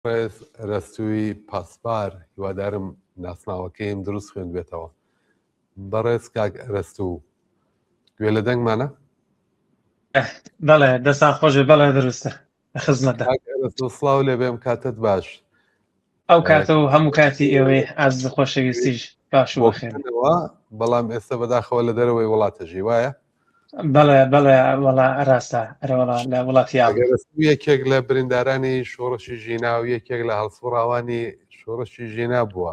بەڕێز ئەرەستووی پاسپار، هیوادارم ناسناوەکەیم دروست خوێندبێتەوە. بەڕێز کاک ئەرەستوو، گوێ لە دەنگمانە؟ بەڵێ دەستان خۆش بێ، بەڵێ دروستە لە خزمەتدا. کاک ئەرەستوو سڵاو لێ بێم کاتت باش. ئەو کاتە و هەموو کاتی ئێوەی ئازیز و خۆشەویستیش باش و بەخێر. بەڵام ئێستا بەداخەوە لە دەرەوەی وڵاتەژی وایە؟ بەڵێ بەڵێ وەڵا ڕاستە ئەرەوەڵا لە وڵاتی ئاڵ. یەکێک لە بریندارانی شۆڕشی ژینا و یەکێک لە هەڵسوڕاوانی شۆڕشی ژینا بووە.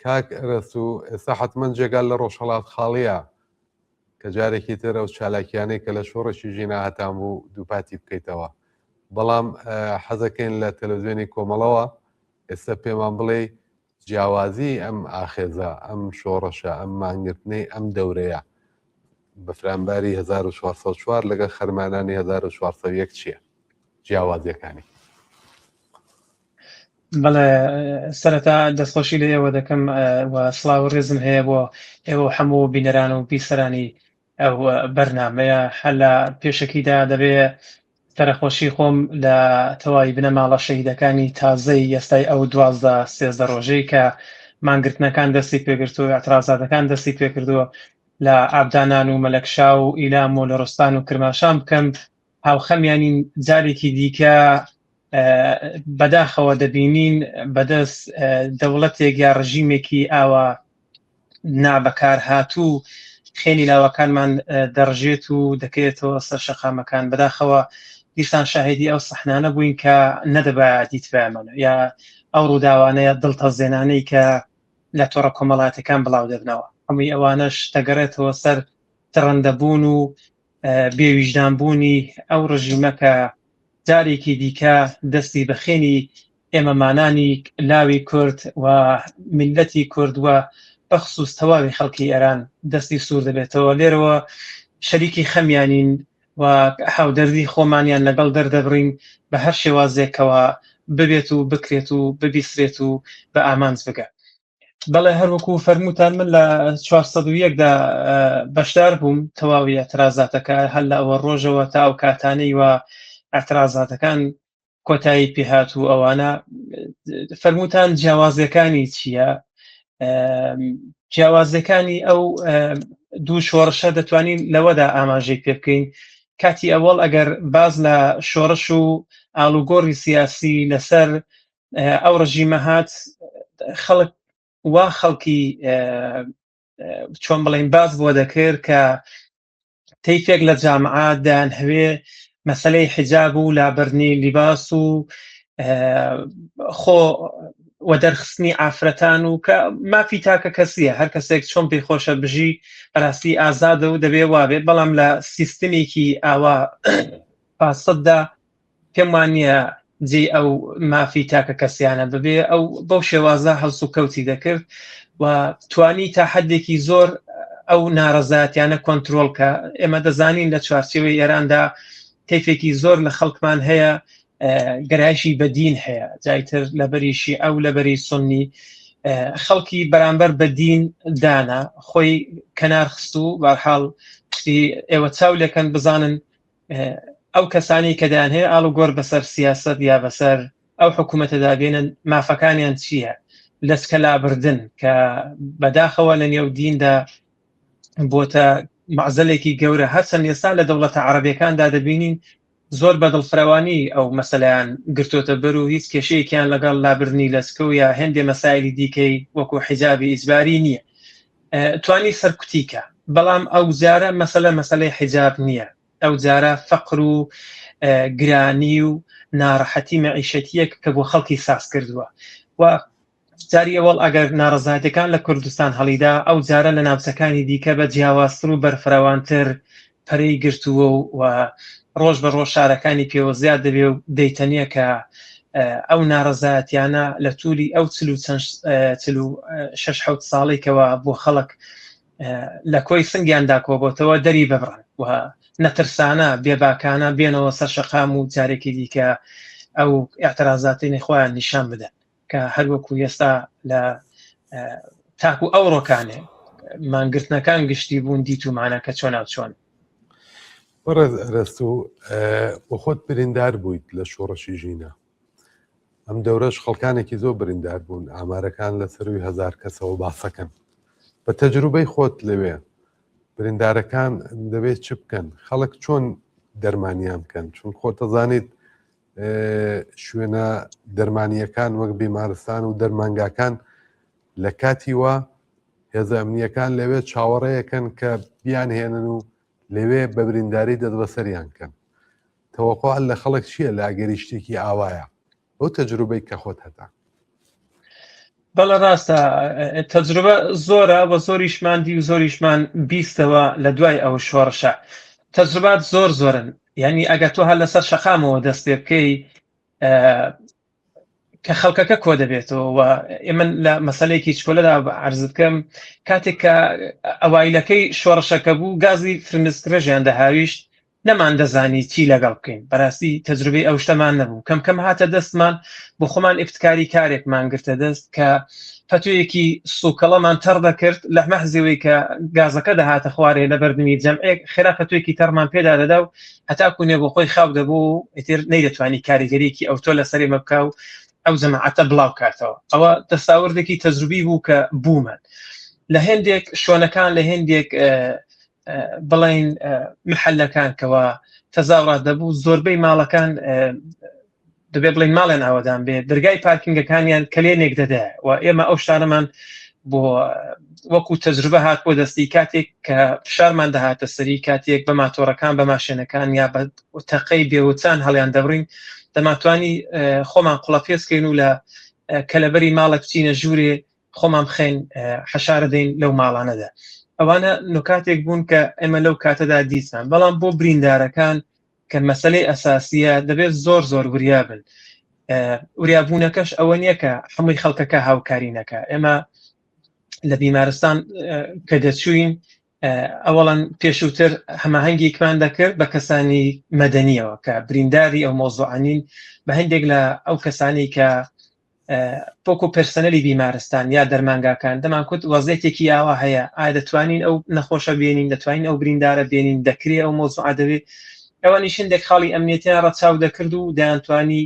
کاک ئەرەسوو ئێستا حەتمەن جێگا لە ڕۆژهەڵات خاڵیە کە جارێکی تر ئەو چالاکیانەی کە لە شۆڕشی ژینا هەتان بوو دووپاتی بکەیتەوە بەڵام حەزەکەین لە تەلەڤزیۆنی کۆمەڵەوە ئێستا پێمان بڵێ جیاوازی ئەم ئاخێزە ئەم شۆڕشە ئەم مانگرتنەی ئەم دەورەیە بەفرانباری 1404 لەگەڵ خەرمانانی 1401 چییە جیاوازیەکانی؟ بەڵێ سەرەتا دەستخۆشی لە ئێوە دەکەم و سڵاو و ڕێزم هەیە بۆ ئێوە و هەموو بینەران و بیسەرانی ئەو بەرنمەیە هەر لە پێشەکیدا دەبێ سەرەخۆشی خۆم لە تەواوی بنەماڵە شەهیدەکانی تازەی ئێستای ئەو 12 سێزدە ڕۆژەی کە مانگرتنەکان دەستی پێگرت و اعترازاتەکان دەستی پێکردووە لە ئابدانان و مەلەکشا و ئیلام و لوڕستان و کرماشان بکەم هاوخەمیانین جارێکی دیکە بەداخەوە دەبینین بەدەست دەوڵەتێک یا ڕژیمێکی ئاوا نابەکارهاتوو خێنی لاوەکانمان دەڕژێت و دەکەوێتەوە سەر شەقامەکان بەداخەوە دیسان شاهدی ئەو سەحنانە بووین کە نەدەبا دیتبایەمان یا ئەو ڕووداوانەیە دڵتەزێنانەی کە لە تۆڕە کۆمەڵاتەکان بڵاو دەبنەوە هەمووی ئەوانەش دەگەڕێتەوە سەر دڕندەبوون و بێویژدان بوونی ئەو ڕژیمە کە جارێکی دیکە دەستی بە خوێنی ئێمەمانانی لاوی کورد و میللەتی کورد و بەخسوس تەواوی خەڵکی ئێران دەستی سوور دەبێتەوە لێرەوە شەریکی خەمیانین و هاودەردی خۆمانیان لەگەڵ دەردەبڕین بە هەر شێوازێکەوە ببێت و بکرێت و ببیسرێت و بە ئامانج بگات. بەڵێ هەروەکو فەرمووتان من لە 401 دا بەشدار بووم تەواوی اعترازاتەکە هەر لە ئەوە ڕۆژەوە تا ئەو کاتانەی وە اعترازاتەکان کۆتایی پێهات و ئەوانە فەرمووتان جیاوازیەکانی چییە؟ جیاوازەکانی ئەو دوو شۆڕشە دەتوانین لەوەدا ئاماژەی پێ بکەین کاتی ئەوەڵ ئەگەر باز لە شۆڕش و ئاڵوگۆڕی سیاسی لەسەر ئەو ڕژیمە هات خەڵک وا خەڵکی چۆن بڵین باز بۆ دەکرد کە تەیفێک لە جامعات دەیانهەوێ مەسلەی حیجاب و لابردنی لیباس و خۆ وەدەرخستنی ئافرەتان و کە مافی تاکە کەسیە هەر کەسێک چۆن پێی خۆشە بژی بەراستی ئازادە و دەبێ وابێت بەڵام لە سیستمێکی ئاوا فاسددا پێم وان نییە جێی ئەو مافی تاکە کەسیانە ببێ ئەو بەو شێوازە هەڵس و کەوتی دەکرد و توانی تا حدێکی زۆر ئەو ناڕەزایەتیانە کۆنتترۆل کە ئێمە دەزانین لە چوارچێوەی ئێراندا تەیفێکی زۆر لە خەڵکمان هەیە گەرایشی بە دین هەیە جایتر لەبەری شیعە و لەبەری سنی خەڵکی بەرامبەر بە دین دانا خۆی کەنار خست و بارحاڵ ئێوە چاو لەکەن بزانن ئەو کەسانی کە دەیان هەیە ئاڵوگۆر بەسەر سیاست یا بەسەر ئەو حکوومەتەدا بێنن مافەکانیان چییە لەچکە لابردن کە بەداخەوە لە نێو دیندا بۆتە مەعزەلێکی گەورە هەرچەند ئێستا لە دەوڵەتە عەرەبیەکاندا دەبینین زۆر بە دڵفرەوانی ئەو مەسەلەیان گرتۆتە بەر و هیچ کێشەیەکیان لەگەڵ لابردنی لەچکە و یا هێندێ مەسایلی دیکەی وەکو حیجابی ئیجباری نییە توانی سەرکوتی کە بەڵام ئەو جارە مەسەلە مەسەلەی حیجاب نییە ئەو جارە فەقر و گرانی و ناڕەحەتی مەعیشەتیەک کە بۆ خەڵکی ساز کردووە و جاری ئەوەڵ ئەگەر ناڕەزایەتەکان لە کوردستان هەڵیدا ئەو جارە لە ناوچەکانی دیکە بە جیاوازتر و بەرفراوانتر پەرەی گرتووە و ڕۆژ بە ڕۆژ شارەکانی پێوە زیاد دەبێ و دەیتەنیە کە ئەو ناڕەزایەتیانە لە تولی ئەو 46 حوت ساڵێکەوە بۆ خەڵک لە کۆی سنگیاندا کۆبۆتەوە دەری ببڕن و نەترسانە بێباکانە بێنەوە سەر شەقام و جارێکی دیکە ئەو اعترازاتینی خۆیان نیشان بدەن کە هەروەکو ئێستا لە تاکو ئەوڕۆکانێ مانگرتنەکان گشتی بوون دیتومانە کە چۆن چۆن بەڕێز ئەرەستوو بۆ خۆت بریندار بوویت لە شۆڕشی ژینا. ئەم دەورەش خەڵکانێکی زۆر بریندار بوون، ئامارەکان لە سەرووی هەزار کەسەوە باسەکەن. بە تەجروبەی خۆت لەوێ بریندارەکان دەبێت چ بکەن؟ خەڵک چۆن دەرمانیان بکەن؟ چون خۆت دەزانیت شوێنە دەرمانییەکان وەک بیمارستان و دەرمانگاکان لە کاتی وا هێزە ئەمنییەکان لەوێ چاوەڕێیەکەن کە بیانهێنن و لەوێ بە برینداری دەستبەسەریان کەن. تەوەقوع لە خەڵک چییە لە ئەگەری شتێکی ئاوایە بەو تەجروبەی کە خۆت هەتە؟ بەڵێ ڕاستە تەجروبە زۆرە و زۆریشمان دی و زۆریشمان بیستەوە لە دوای ئەو شۆڕشە تەجروبات زۆر زۆرن یعنی ئەگەر تۆ هەر لەسەر شەقامەوە دەست پێ بکەی کە خەڵکەکە کۆ دەبێتەوە و ئێمە لە مەسلەیەکی چکۆلەدا عرض بکەم کاتێک کە ئەوایلەکەی شۆڕشەکە بوو گازی فرمسکرێژیان دەهاویشت نەمان دەزانی چی لەگەڵ بکەین بەراستی تەجروبەی ئەو شتەمان نەبوو کەم کەم هاتە دەستمان بۆ خۆمان ئیبتکاری کارێکمان گرتە دەست کە پەتویەکی سوکەڵەمان تەڕ دەکرد لە مەحزەوەی کە گازەکە دەهاتە خوارێ لە بەردمی جەمعێک خێرا پەتوێکی تەڕمان پێدا دەدا و هەتاکو نێ بۆ خۆی خاو دەبوو و ئیتر نەیدەتوانی کاریگەریەکی ئەوتۆ لەسەر ئێمە بکا و ئەو جەماعەتە بڵاو کاتەوە ئەوە دەستاوردێکی تەجروبی بوو کە بوومان لە هێندێک شوێنەکان لە هێندێک بڵین محلەکان کەوا تەزاوڕات دەبوو زۆربەی ماڵەکان دەبێ بڵین ماڵیان ئاوەدان بێ دەرگای پارکینگەکانیان کەلێنێک دەدا و ئێمە ئەو شتانەمان بۆ وەکو تەجروبە هات بۆ دەستی کاتێک کە فشارمان دەهاتە سەری کاتێک بە ماتۆڕەکان بە ماشێنەکان یا بە تەقەی بێوچان هەڵیان دەبڕین دەماتوانی خۆمان قوڵەپێسکەین و لە کەلەبەری ماڵە بچینە ژوورێ خۆمان بخەین حەشارە دەین لەو ماڵانەدا ئەوانە نکاتێک بوون کە ئێمە لەو کاتەدا دیتمان بەڵام بۆ بریندارەکان کە مەسلەی ئەساسیە دەبێت زۆر زۆر وریا بن وریابوونەکەش ئەوە نییە کە هەمووی خەڵکەکە هاوکاری نەکە ئێمە لە بیمارستان کە دەچوین ئەوەڵەن پێشووتر هەماهەنگێکمان دەکرد بە کەسانی مەدەنیەوە کە برینداری ئەو مۆزوعانین بە هەندێک لە ئەو کەسانی کە پۆک و پرسەنەلی بیمارستان یا دەرمانگاکان دەمانکوت وەزیەتێکی ئاوا هەیە ئایا دەتوانین ئەو نەخۆشە بێنین دەتوانین ئەو بریندارە بێنین دەکرێ ئەو مۆزوعە دەبێت ئەوانیش هەندێک خاڵی ئەمنیەتیان ڕەچاو دەکرد و دەیانتوانی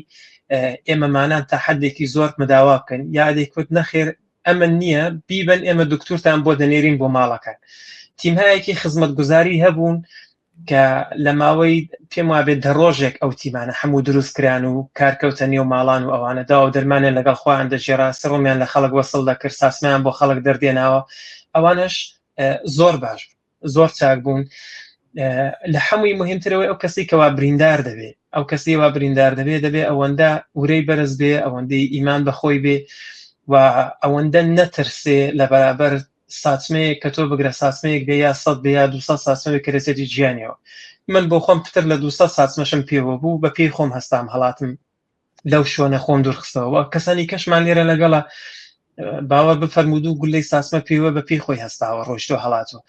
ئێمەمانان تا حدێکی زۆر مداوا بکەن یا دەیکوت نەخێر ئەمن نییە بیبن ئێمە دکتورتان بۆ دەنێرین بۆ ماڵەکان تیمهایەکی خزمەتگوزاری هەبوون کە لە ماوەی پێم وابێت دە ڕۆژێک ئەو تیمانە هەموو دروست کران و کارکەوتە نێو ماڵان و ئەوانە داوا و دەرمانیان لەگەڵ خۆیان دەگێڕا سڕۆمیان لە خەڵک وەسڵ دەکرد ساسمیان بۆ خەڵک دەردێناوە ئەوانش زۆر باش زۆر چاک بوون لە هەمووی مهمترەوەی ئەو کەسی کەوا بریندار دەبێ ئەو کەسی وا بریندار دەبێ دەبێ ئەوەندە ورەی بەرز بێ ئەوەندەی ئیمان بەخۆی بێ و ئەوەندە نەترسێ لە بەرابەر ساچمەیەک کە تۆ بگرە ساچمەیەک بێ یا 100 بێ یا 200 ساچمە بێ کە دەچێتی گیانیەوە من بۆ خۆم پتر لە 200 ساچمەشم پێوە بوو بە پێی خۆم هەستام هەڵاتم لەو شوێنە خۆم دوورخستەوە کەسانی کەشمان لێرە لەگەڵە باوەڕ بفەرموو دوو گولەی ساسمە پێوە بە پێی خۆی هەستاوە ڕۆیشتۆ هەڵاتوە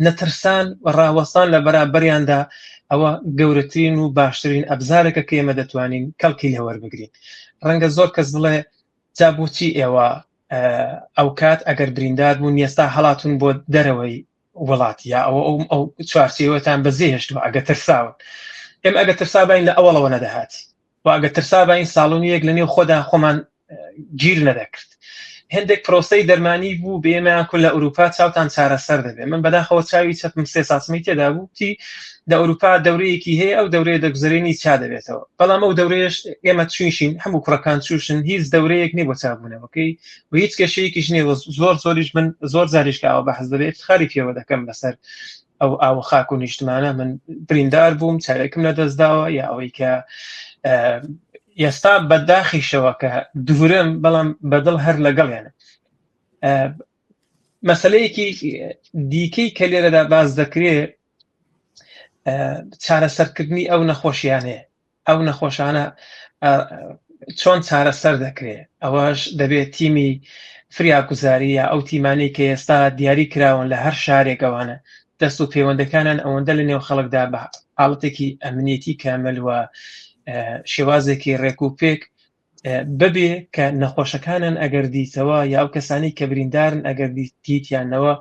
نەترسان و ڕاوەستان لە بەرابەریاندا ئەوە گەورەترین و باشترین ئەبزارێکە کە ئێمە دەتوانین کەڵکی لێ وەربگرین ڕەنگە زۆر کەس بڵێ جا بۆچی ئێوە ئەو کات ئەگەر بریندار بوون ئێستا هەڵاتون بۆ دەرەوەی وڵات یا ئەوە ئەو ئەو چوارچێوەتان بەجێ هێشتووە ئەگە ترساون ئێمە ئەگە ترسابین لە ئەوەڵەوە نەدەهاتی و ئەگە ترسابین ساڵۆنیەک لە نێو خۆدا خۆمان گیر نەدەکرد هەندێک پرۆسەی دەرمانی بوو بێمەیان کول لە ئەوروپا چاوتان چارەسەر دەبێت من بەداخەوە چاوی چەپم سێ ساسمی تێدا بوو تی لە ئەوروپا دەورەیەکی هەیە ئەو دەورەیە دەگوزەرێنی چا دەبێتەوە بەڵام ئەو دەورەیەش ئێمە چوینشین هەموو کوڕەکان چوشن هیچ دەورەیەک نیە بۆ چابوونەوەکەی و هیچ کێشەیەکیش نیە زۆر زۆریش من زۆر جاریش کە ئاوە بەحز دەبێت افتخاری پێوە دەکەم لەسەر ئەو ئاوە خاک و نیشتمانە من بریندار بووم چاوێکم لە دەستداوە یا ئەوەی کە ئێستا بەداخیشەوە کە دوورم بەڵام بەدڵ هەر لەگەڵیانە مەسلەیەکی دیکەی کە لێرەدا باز دەکرێ چارەسەرکردنی ئەو نەخۆشیانەیە ئەو نەخۆشانە چۆن چارەسەر دەکرێت ئەوەش دەبێت تیمی فریاگوزاری یا ئەو تیمانەی کە ئێستا دیاری کراون لە هەر شارێک ئەوانە دەست و پەیوەندەکانیان ئەوەندە لە نێو خەڵکدا بە حاڵەتێکی ئەمنیەتی کامل و شێوازێکی ڕێک و پێک ببێ کە نەخۆشەکانن ئەگەر دیتەوە یا ئەو کەسانی کە بریندارن ئەگەر دیتیانەوە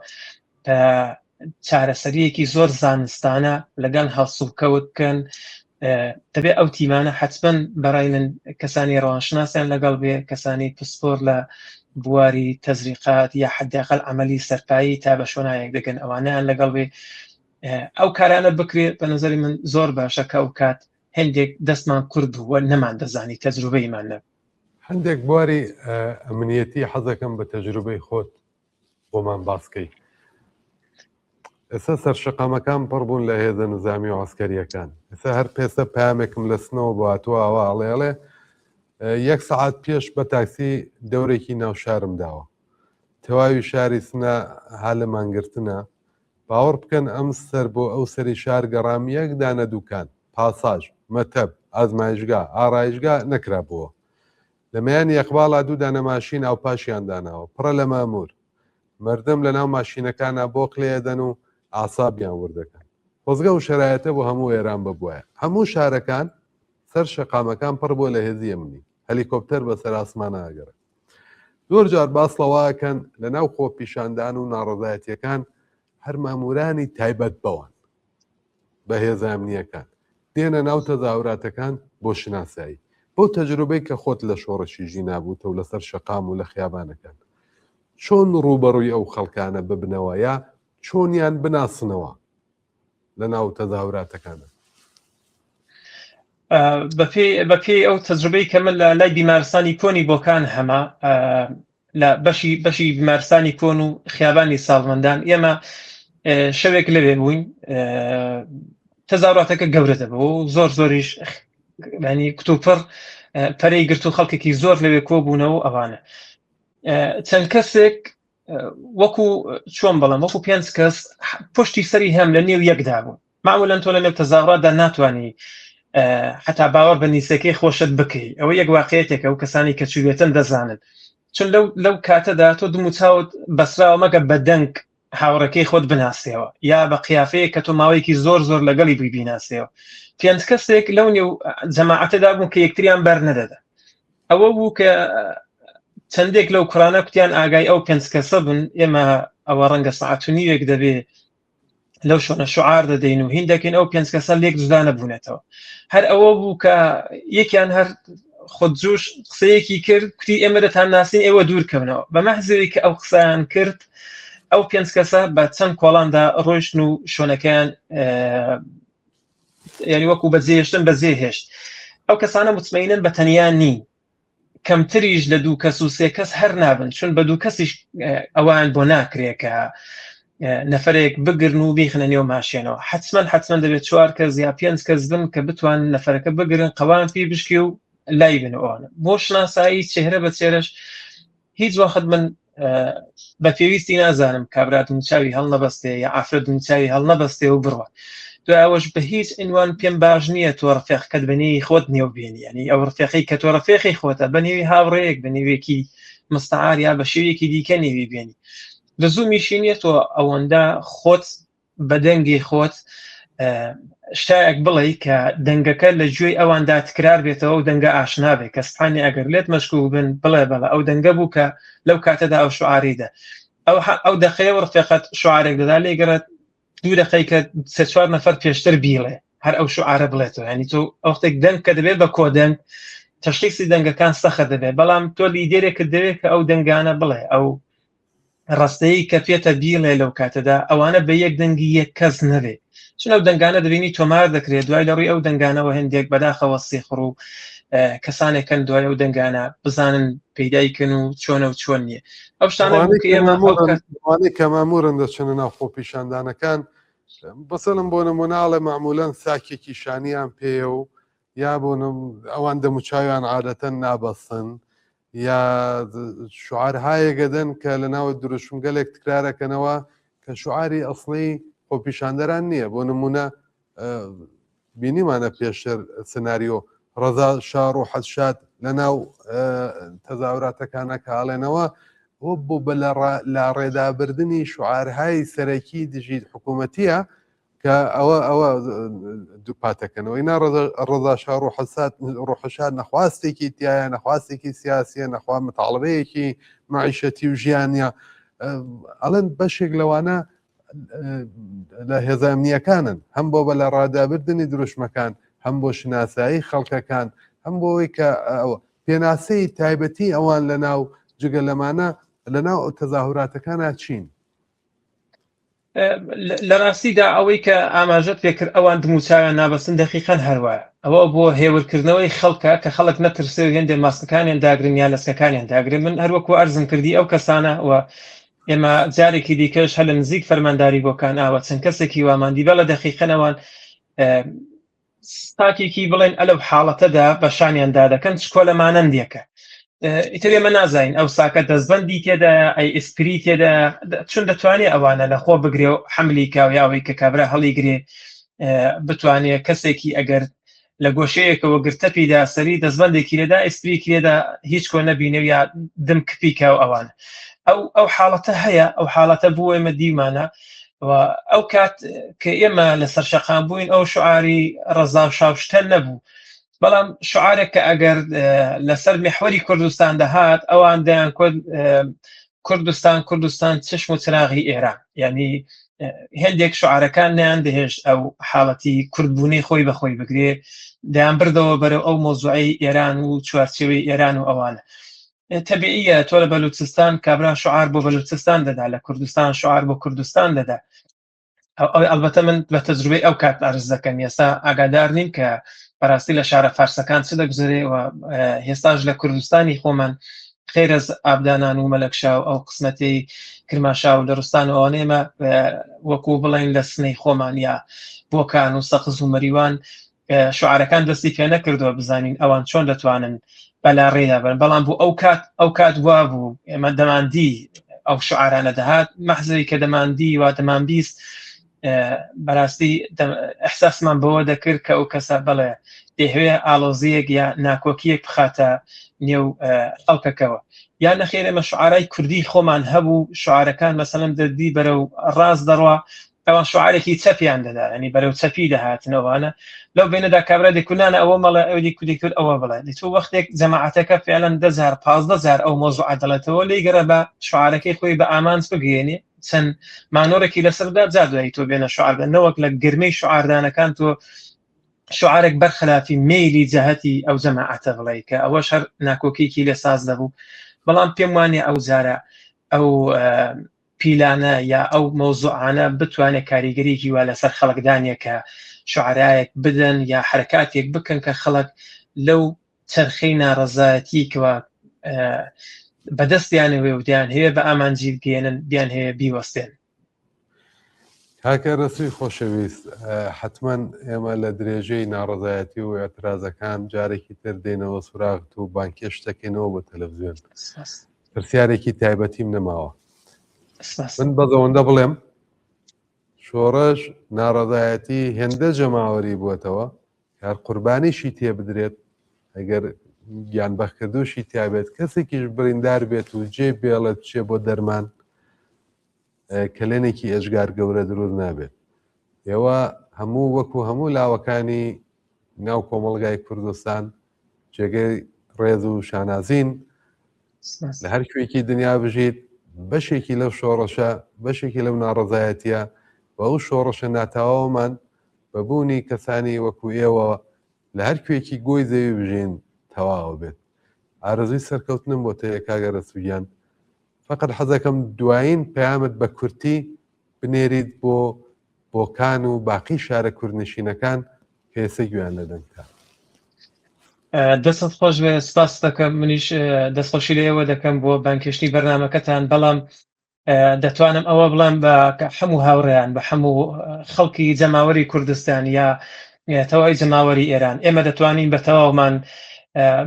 چارەسەریەکی زۆر زانستانە لەگەڵ هەڵسوکەوت بکەن. دەبێ ئەو تیمانە حتمما بەڕای من کەسانی ڕەوانشناسیان لەگەڵ بێ، کەسانی پسپۆر لە بواری تەزریقات یا حداقل عملی سەرپایی تا بە شۆنایەک دەگەن ئەوانیان لەگەڵ بێ، ئەو کارانە بکرێت. بە نظری من زۆر باشە کە ئەو کات هەندێک دەستمان کورد بوو و نەمان دەزانی، تەجروبەیمان نەبوو. هەندێک بواری ئەمنیەتی حەزەکەم بە تەجروبەی خۆت بۆمان باسکەی. ئێستا سەرشەقامەکان پڕ بوون لە هێزە نزامی و عسکەریەکان. ئێستا هەر پێسە پامێکم لە سنەوە بۆ هاتووە، ئەوە ئەڵێ ئەڵێ یەک سەعات پێش بە تاکسی دەورێکی ناو شارم داوە، تەواوی شاری سنە ها لە مانگرتنە. باوەڕ بکەن ئەم سەر بۆ ئەو سەری شار گەڕام، یەک دانە دوکان، پاساژ، مەتەب، ئازمایشگا، ئارایشگا نەکرابووە. لە مەیانی ئەقباڵا دوو دانە ماشین ئاوپاشیان داناوە، پڕە لە مامور. مەردم لە ناو ماشینەکانا بۆق لێ ئەدەن و ئاسابیان ورد دەکەن. خۆزگە ئەو شەرایەتە بۆ هەموو ئێران ببوایە. هەموو شارەکان سەر شەقامەکان پڕ بووە لە هێزی ئەمنی. هەلیکۆپتەر بە سەر ئاسمانا ئەگەڕێ. زۆر جار باس لەوە ئەکەن لە ناو خۆپیشاندان و ناڕەزایەتیەکان هەر مامورانی تایبەت بەوان بە هێزە ئەمنیەکان دێنە ناو تەزاهوراتەکان بۆ شناسایی. بەو تەجروبەی کە خۆت لە شۆڕشی ژینا بووتە و لەسەر شەقام و لە خیابانەکان چۆن ڕووبەڕووی ئەو خەڵکانە ببنەوە یا چۆنیان بناسنەوە لە ناو تەزاهوراتەکانە؟ بەپێی ئەو تەجروبەی کە من لە لای بیمارستانی کۆنی بۆکان هەمە، لە بەشی بەشی بیمارستانی کۆن و خیابانی ساڵمەندان، ئێمە شەوێک لەوێ بووین، تەزاوراتەکە گەورە دەبوو، زۆر زۆریش ینی کتوپڕ پەرەی گرت و خەڵکێکی زۆر لەوێ کۆبوونەوە. ئەوانە چەند کەسێک وەکو چۆن بڵم وەکو پێنج کەس پشتی سەری هەم لە نێو یەکدا بوون. معمولەن تۆ لە نێو تەزاڕاتدا ناتوانانی حتا باوەڕ بە نیسەکەی خۆشت بکەی. ئەوە یەک واقعەتێکە و کەسانی کە چوبێتن دەزانن، چون لەو کاتەدا تۆ دموچاوت بەسراوە، مەگە بە دەنگ هاوڕەکەی خۆت بناسیەوە یا بە قیافەیە کە تۆ ماوەیەکی زۆر زۆر لەگەڵی بووی بیناسیەوە. پێنج کەسێک لەو نێو جەماعەتەدا بوون کە یەکتریان بەر نەدەدا. ئەوە بوو کە چەندێک لەو کوڕانە کوتیان ئاگای ئەو پێنج کەسە بن، ئێمە ئەوە ڕەنگە سەعات و نیوێک دەبێ لەو شوێنە شعار دەدەین و هین دەکەین، ئەو پێنج کەسە لێک جودا نەبوونەتەوە. هەر ئەوە بوو کە یەکیان هەر خودجوش قسەیەکی کرد، کوتی ئێمە دەتان ناسین، ئێوە دوور کەونەوە. بە مەحزەوی کە ئەو قسەیان کرد، ئەو پێنج کەسە بە چەند کۆڵاندا ڕۆیشتن و شوێنەکەیان یعنی وەکو بەجێهێشتن بەجێ هێشت. ئەو کەسانە متمەینن بە تەنیا نین، کەمتریش لە دوو کەس و سێ کەس هەر نابن، چون بە دوو کەسیش ئەوان بۆ ناکرێ کە نەفرێک بگرن و بیخنە نێو ماشێنەوە. حتمما حتمما دەبێت چوار کەس یا پێنج کەس بن کە بتوان نەفرەکە بگرن، قەوان پێی بشکی و لای بن. ئەوانە بۆ شناسایی چهرە بە چێرەش هیچ وەخت من بە پێویستی نازانم کابرا دونچاوی هەڵنەبەستێ یا ئافرەت دونچاوی هەڵنەبەستێ و بڕوە. دوای ئەوەش بە هیچ عنوان پێم باش نییە تۆ ڕفێقەکەت بە نێوی خۆت نێو بێنی، یعنی ئەو ڕفێقەی کە تۆ ڕفێقی خۆتە بە نێوی هاوڕێیەک، بە نێوێکی مستعار یا بە شێوەیەکی دیکە نێوی بێنی. لزومیشی نییە تۆ ئەوەندە خۆت بە دەنگی خۆت شتایەک بڵێ کە دەنگەکە لە گوێی ئەواندا تکرار بێتەوە و دەنگە ئاشنا بێ، کە سبحانی ئەگەر لێت مەشکوک بن بڵێ بەڵێ ئەو دەنگە بوو کە لەو کاتەدا ئەو شعاریدا ئەو دەقەیە و ڕفێقەت شعارێک دەدا لێگەڕێت دوو دەقەی کە سێ چوار نەفەر پێشتر بیڵێ هەر ئەو شعارە بڵێتەوە. ینی تۆ وەختێک دەنگ کە دەبێت بە کۆدەنگ تەشخیصی دەنگەکان سەخت دەبێت، بەڵام تۆ لیدێرێکت دەوێت کە ئەو دەنگانە بڵێ، ئەو ڕستەیە کە پێتە بیڵێ لەو کاتەدا، ئەوانە بە یەک دەنگی یەک کەس نەبێ، چون ئەو دەنگانە دەبینی تۆمار دەکرێت. دوای لە ڕووی ئەو دەنگانەوە هەندێک بەداخەوە سیخڕ و کەسانێکن دوای ئەو دەنگانە بزانن پەیدایکن و چۆنە و چۆن نییە ئەو شتانە ئەوانەی کە مامورن دەچنە ناو خۆپیشاندانەکان، بەسەلم بۆ نموناڵێ معمولەن ساکێکی شانیان پێیە و یا بۆ ئەوان دەموچاویان عادەتەن نابەستن یا شعارهایەک ئەدەن کە لە ناو دروشمگەلێک تکرارەکەنەوە کە شعاری ئەسڵی خۆپیشاندەران نییە. بۆ نمونە بینیمانە پێشتر سناریۆ ڕەزا شا ڕوحت شاد لە ناو تەزاوراتەکانە کە ئاڵێنەوە بۆ بۆ بە لە ڕێدابردنی شعارهای سەرەکی دژی حکوومەتیە کە ئەوە ئەوە دووپاتەکەنەوە اینا ڕەزا شا ڕوحەسات ڕوحەشاد نەخواستێکی تایە، نەخواستێکی سیاسیە، نەخوا متاڵبەیەکی معیشەتی و ژیانە. ئەڵێن بەشێک لەوانە لە هێزە ئەمنیەکانن، هەم بۆ بە لە ڕادابردنی دروشمەکان، هەم بۆ شناسایی خەڵکەکان، هەم بۆ ئەوەی کە پێناسەی تایبەتی ئەوان لە ناو جگە لەمانە لە ناو ئەو تەزاهوراتەکانا چین؟ لە ڕاستیدا ئەوەی کە ئاماژەت پێکرد ئەوان دموچاویان نابەستن دەقیقەن هەروایە ئەوە بۆ هێورکردنەوەی خەڵکە کە خەڵک نەترسێ و هێندێ ماسکەکانیان داگرن یا لەسکەکانیان داگرن من هەروەکو ئەرزم کردی ئەو کەسانە و ئێمە جارێکی دیکەش هەر لە نزیک فەرمانداری بۆکان ئاوە چەند کەسێکی واماندی بەڵە دەقیقەن ئەوان تاکێکی بڵێن ئەلەو حاڵەتەدا بە شانیان دادەکەن چکۆلە مانەندێکە ئیتر ئێمە نازانین ئەو ساکە دەستبندی تێدایە ئەی ئیسپری تێدا چون دەتوانێت ئەوانە لە خۆ بگرێ و حملی کاویاوەی کە کابرا هەڵیگرێ بتوانێت کەسێکی ئەگەر لە گۆشەیەکەوە گرتەپیدا سەری دەستبندێکی لێدا ئیسپریکی لێدا هیچ کۆ نەبینێ و یا دم کپی کاو ئەوان ئەو ئەو حاڵەتە هەیە ئەو حاڵەتە بوو ئێمە دیمانە و ئەو کات کە ئێمە لەسەر شەقام بووین ئەو شعاری ڕەزا و شاوشتە نەبوو بەڵام شعارێک کە ئەگەر لەسەر میحوەری کوردستان دەهات ئەوان دەیان کۆت کوردستان کوردستان چشم و چراغی ئێران یعنی هەندێک شعارەکان نیان دەهێشت ئەو حاڵەتی کوردبوونەی خۆی بەخۆی بگرێ دەیان بردەوە بەرەو ئەو مۆزوعی ئێران و چوارچێوەی ئێران و ئەوانە تەبیعیە تۆ لە بەلوچستان کابرا شعار بۆ بەلوچستان دەدا لە کوردستان شعار بۆ کوردستان دەدا ئەلبەتە من بە تەجروبەی ئەو کات ئەرز دەکەم ئێستا ئاگادار نیم کە بەڕاستی لە شارە فارسەکان چ دەگوزەرێ و هێستاش لە کوردستانی خۆمان خێرەز ئابدانان و مەلەکشا و ئەو قسمەتی کرماشا و لەڕستان و ئەوانە ئێمە وەکو بڵێن لە سنەی خۆمان یا بۆکان و سەقز و مەریوان شعارەکان دەستی پێ نەکردووە بزانین ئەوان چۆن دەتوانن بەلا ڕێدا بن بەڵام بۆ ئەو کات ئەو کات وا بوو ئێمە دەماندی ئەو شعارانە دەهات مەحزەی کە دەماندی وا دەمانبیست بەراستی احساسمان بەوە دەکرد کە ئەو کەسە بەڵێ دەهوێ ئالۆزیەک یا ناکۆکیەک بخاتە نێو خەڵکەکەوە یا نەخێر ئێمە شعارای کوردی خۆمان هەبوو شعارەکان مەسەلەن دەردی بەرەو ڕاست دەڕوا ئەوان شعارێکی چەپیان دەدا ینی بەرەو چەپی دەهاتنەوەوانە لەو بینەدا کابرا دەکونانە ئەوە مەڵێ ئەو دیکو دەکرد ئەوە بڵێ تو وەختێک جەماعەتەکە فعلەن دەزار پازدە جار ئەو مۆزوعە دەڵێتەوە لی گەڕە بە شعارەکەی خۆی بە ئامانج بگەێنێ چەند مانۆرێکی لەسەردا جا دوایی تۆ بێنە شعار بە نەوەک لە گرمەی شعاردانەکان تۆ شعارێک بەرخلافی مەیلی جەهەتی ئەو جەماعەتە بڵێ کە ئەوەش هەر ناکۆکیکی لێ ساز دەبوو بەڵام پێم وانە ئەو جارە ئەو پیلانە یا ئەو مەوزوعانە بتوانێت کاریگەریی وا لەسەر خەڵک دانێ کە شعرایەک بدەن یا حرکاتێک بکەن کە خەڵک لەو چەرخەی ناڕەزایەتی کەوا بەدەستیانەوەی و دەیان هەیە بە ئامانجی بگەێنن بیان هەیە بیوەستێن. کاکە رەسوی خۆشەویست حتمما ئێمە لە درێژەی ناڕەزایەتی و ئەترازەکان جارێکی تر دێنەوە سوراغت و بانکێش دەکەینەوە بۆ تەلەڤزیۆن پرسیارێکی تایبەتیم نەماوە من بەزەوەندە بڵێم شۆڕش ناڕەزایەتی هێندە جەماوەری بووەتەوە هەر قوربانیشی تێبدرێت ئەگەر گیان بەخکردوشی تیابێت کەسێکیش بریندار بێت و جێ بێڵێت بچێ بۆ دەرمان کەلێنێکی ئێجگار گەورە دروست نابێت ئێوە هەموو وەکو هەموو لاوەکانی ناو کۆمەڵگای کوردستان جێگەی ڕێز و شانازین لە هەر کوێکی دنیا بژیت بەشێکی لەو شۆڕشە بەشێکی لەو ناڕەزایەتیە و ئەو شۆڕشە ناتەواومان بە بوونی کەسانی وەکو ئێوە لە هەر کوێکی گۆی زەوی بژین تەواوە بێت ئارەزووی سەرکەوتنم بۆ تەیە کاگە رەسوگیان فقط حەزەکەم دوایین پەیامت بە کورتی بنێریت بۆ بۆکان و باقی شارە کوردنشینەکان کە ئێستا گوێیان لە دەنگتە. دەستت خۆش بێ سپاس دەکەم منیش دەستخۆشی لە ئێوە دەکەم بۆ بانکێشتنی بەرنمەکەتان بەڵام دەتوانم ئەوە بڵێم بە هەموو هاوڕێیان بە هەموو خەڵکی جەماوەری کوردستان یا تەواوی جەماوەری ئێران ئێمە دەتوانین بە تەواومان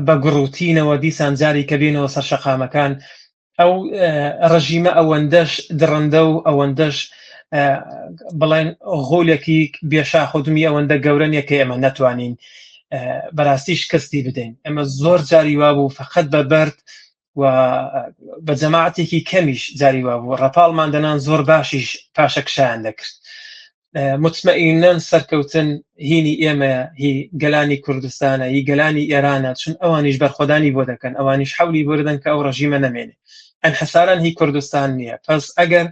بە گوڕوتینەوە دیسان جاری کە بینەوە سەر شەقامەکان ئەو ڕژیمە ئەوەندەش دڕندە و ئەوەندەش بڵێن غولێکی بێشاخ و دمی ئەوەندە گەورە نیە کە ئێمە نەتوانین بەراستی شکستی بدەین ئەمە زۆر جاری وابوو فقط بە بەرد و بە جەماعەتێکی کەمیش جاری وابوو ڕەپاڵمان دەنان زۆر باشیش پاشەکشیان دەکرد مطمئینەن سەرکەوتن هینی ئێمەیە هی گەلانی کوردستانە هی گەلانی ئێرانە چون ئەوانیش بەرخۆدانی بۆ دەکەن ئەوانیش حەولی بۆ دەدەن کە ئەو ڕژیمە نەمێنێ ئەنحساران هی کوردستان نییە پس ئەگەر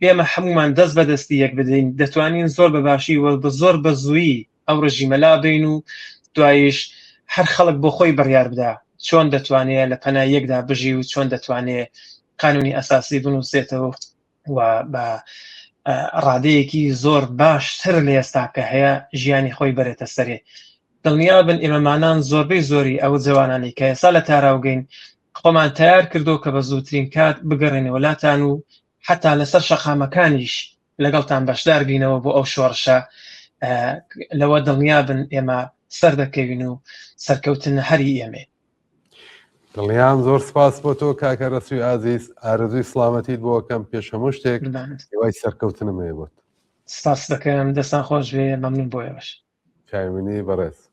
ئێمە هەمومان دەست بە دەستی یەک بدەین دەتوانین زۆر بە باشی و بە زۆر بە زوویی. ئەو ڕژیمە لابین و دوایش هەر خەڵک بۆ خۆی بڕیار بدا چۆن دەتوانێت لە پەنای یەکدا بژی و چۆن دەتوانێت قانونی ئەساسی بنووسێتەوە و بە ڕادەیەکی زۆر باشتر لە ئێستا کە هەیە ژیانی خۆی بەرێتە سەرێ. دڵنیا بن ئێمەمانان زۆربەی زۆری ئەو جەوانانەی کە ئێستا لە تاراوگەین خۆمان تەیار کردو کە بە زووترین کات بگەڕێنەوە لاتان و حتا لەسەر شەقامەکانیش لەگەڵتان بەشدار بینەوە بۆ ئەو شۆڕشە. لەوە دڵنیا بن ئێمە سەردەکەوین و سەرکەوتن هەری ئێمەیە. دڵنیام زۆر سپاس بۆ تۆ کاکە رەسوی ئازیز ئارەزووی سڵامەتیت بۆ ئەکەم پێش هەموو شتێک هیوای سەرکەوتنم هەیە بۆت. سپاس دەکەم دەستان خۆش بێ مەمنون بۆ ئێوەش. چاوی منی بەڕێز.